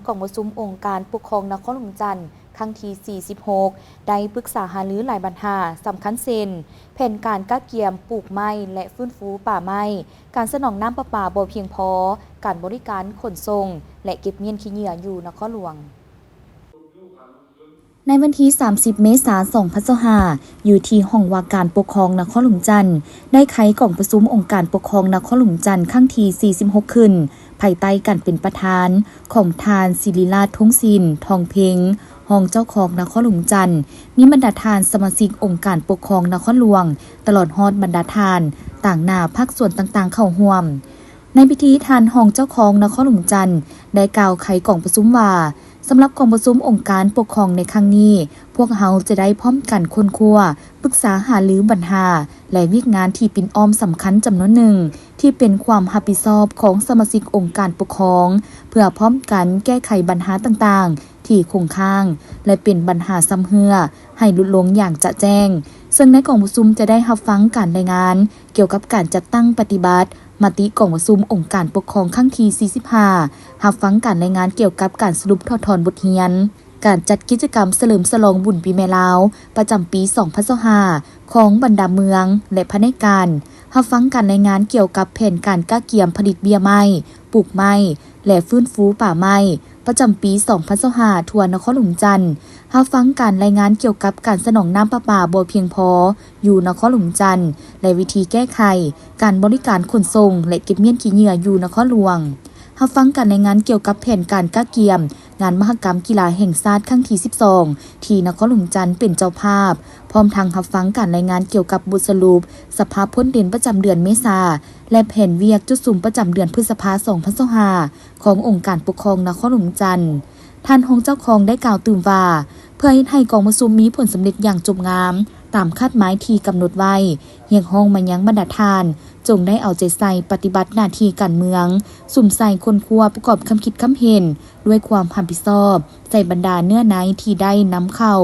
ກອງປະຊຸມອົງການປົກຄອງນະຄອນຫຼວງຈັນ ຄັ້ງທີສີ່ສິບຫົກ ໄດ້ປຶກສາຫາລືຫຼາຍບັນຫາສຳຄັນເຊັ່ນ ແຜນການກະກຽມປູກໄມ້ ແລະ ຟື້ນຟູປ່າໄມ້, ການສະໜອງນ້ຳປະປາບໍ່ພຽງພໍ, ການບໍລິການຂົນສົ່ງ ແລະ ເກັບມ້ຽນຂີ້ເຫຍື້ອຢູ່ນະຄອນຫຼວງ. ໃນວັນທີສາມສິບ ເມສາ ສອງພັນຊາວຫ້າ ຢູ່ທີ່ຫ້ອງວ່າການປົກຄອງນະຄອນຫຼວງຈັນ ໄດ້ໄຂກອງປະຊຸມອົງການປົກຄອງນະຄອນຫຼວງຈັນ ຄັ້ງທີສີ່ສິບຫົກ ຂຶ້ນ ພາຍໃຕ້ການເປັນປະທານຂອງທ່ານ ສິລິລາດ ທົງສິນ ທອງເພັງ ຮອງເຈົ້າຄອງນະຄອນຫຼວງຈັນ, ມີບັນດາທ່ານສະມາຊິກອົງການປົກຄອງນະຄອນຫຼວງ, ຕະຫຼອດຮອດບັນດາທ່ານຕາງໜ້າພາກສ່ວນຕ່າງໆເຂົ້າຮ່ວມ. ໃນພິທີ, ທ່ານຮອງເຈົ້າຄອງນະຄອນຫຼວງຈັນ ໄດ້ກ່າວໄຂກອງປະຊຸມວ່າ, ສຳລັບກອງປະຊຸມອົງການປົກຄອງໃນຄັ້ງນີ້, ພວກເຮົາຈະໄດ້ພ້ອມກັນຄົ້ນຄວ້າ, ປຶກສາຫາລືບັນຫາ ແລະ ວຽກງານທີ່ປິ່ນອ້ອມສຳຄັນຈຳນວນໜຶ່ງ ທີ່ເປັນຄວາມຮັບຜິດຊອບຂອງສະມາຊິກອົງການປົກຄອງ, ເພື່ອພ້ອມກັນແກ້ໄຂບັນຫາຕ່າງໆທີ່ຄົງຄ້າງ ແລະ ເປັນບັນຫາຊຳເຮື້ອໃຫ້ຫຼຸດລົງຢ່າງຈະແຈ້ງ. ເຊິ່ງໃນກອງປະຊຸມຈະໄດ້ຮັບຟັງການລາຍງານກ່ຽວກັບການຈັດຕັ້ງປະຕິບັດ ມະຕິກອງປະຊຸມອົງການປົກຄອງຄັ້ງທີສີ່ສິບຫ້າ, ຮັບຟັງການລາຍງານກ່ຽວກັບການສະຫຼຸບຖອດຖອນບົດຮຽນ, ການຈັດກິດຈະກຳສະເຫຼີມສະຫຼອງບຸນປີໃໝ່ລາວປະຈຳປີສອງພັນຊາວຫ້າ ຂອງບັນດາເມືອງ ແລະ ພະແນກການ, ຮັບຟັງການລາຍງານກ່ຽວກັບແຜນການກະກຽມຜະລິດເບ້ຍໄມ້, ປູກໄມ້ ແລະ ຟື້ນຟູປ່າໄມ້ ປະຈຳປີສອງພັນຊາວຫ້າ ທົ່ວນະຄອນຫຼວງຈັນ, ຮັບຟັງການລາຍງານກ່ຽວກັບການສະໜອງນ້ຳປະປາບໍ່ພຽງພໍຢູ່ນະຄອນຫຼວງຈັນ ແລະ ວິທີແກ້ໄຂ, ການບໍລິການຂົນສົ່ງ ແລະ ເກັບມ້ຽນຂີ້ເຫຍື້ອຢູ່ນະຄອນຫຼວງ, ຮັບຟັງການລາຍງານກ່ຽວກັບແຜນການກະກຽມງານມະຫະກຳກິລາແຫ່ງຊາດຄັ້ງທີສິບສອງ ທີ່ນະຄອນຫຼວງຈັນເປັນເຈົ້າພາບ, ພ້ອມທັງຮັບຟັງການລາຍງານກ່ຽວກັບບົດສະຫຼຸບສະພາບພົ້ນເດັ່ນປະຈຳເດືອນເມສາ ແລະ ແຜນວຽກຈຸດສຸມປະຈຳເດືອນພຶດສະພາ ສອງພັນຊາວຫ້າ ຂອງອົງການປົກຄອງນະຄອນຫຼວງຈັນ. ທ່ານຮອງເຈົ້າຄອງໄດ້ກ່າວຕື່ມວ່າ, ເພື່ອເຮັດໃຫ້ກອງປະຊຸມມີຜົນສຳເລັດຢ່າງຈົບງາມຕາມຄາດໝາຍທີ່ກຳນົດໄວ້, ຮຽກຮ້ອງມາຍັງບັນດາທ່ານ ຈົ່ງໄດ້ເອົາໃຈໃສ່ປະຕິບັດໜ້າທີ່ການເມືອງ, ສຸມໃສ່ຄົ້ນຄວ້າປະກອບຄຳຄິດຄຳເຫັນດ້ວຍຄວາມຮັບຜິດຊອບ ໃສ່ບັນດາເນື້ອໃນທີ່ໄດ້ນຳເຂົ້າ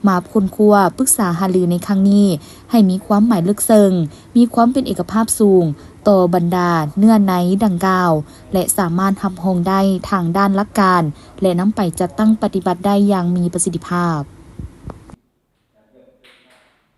ມາຄົ້ນຄວ້າປຶກສາຫາລືໃນຄັ້ງນີ້ ໃຫ້ມີຄວາມໝາຍເລິກເຊິ່ງ, ມີຄວາມເປັນເອກະພາບສູງຕໍ່ບັນດາເນື້ອໃນດັ່ງກ່າວ ແລະ ສາມາດຮັບຮອງໄດ້ທາງດ້ານຫຼັກການ ແລະ ນຳໄປຈັດຕັ້ງປະຕິບັດໄດ້ຢ່າງມີປະສິດທິພາບ.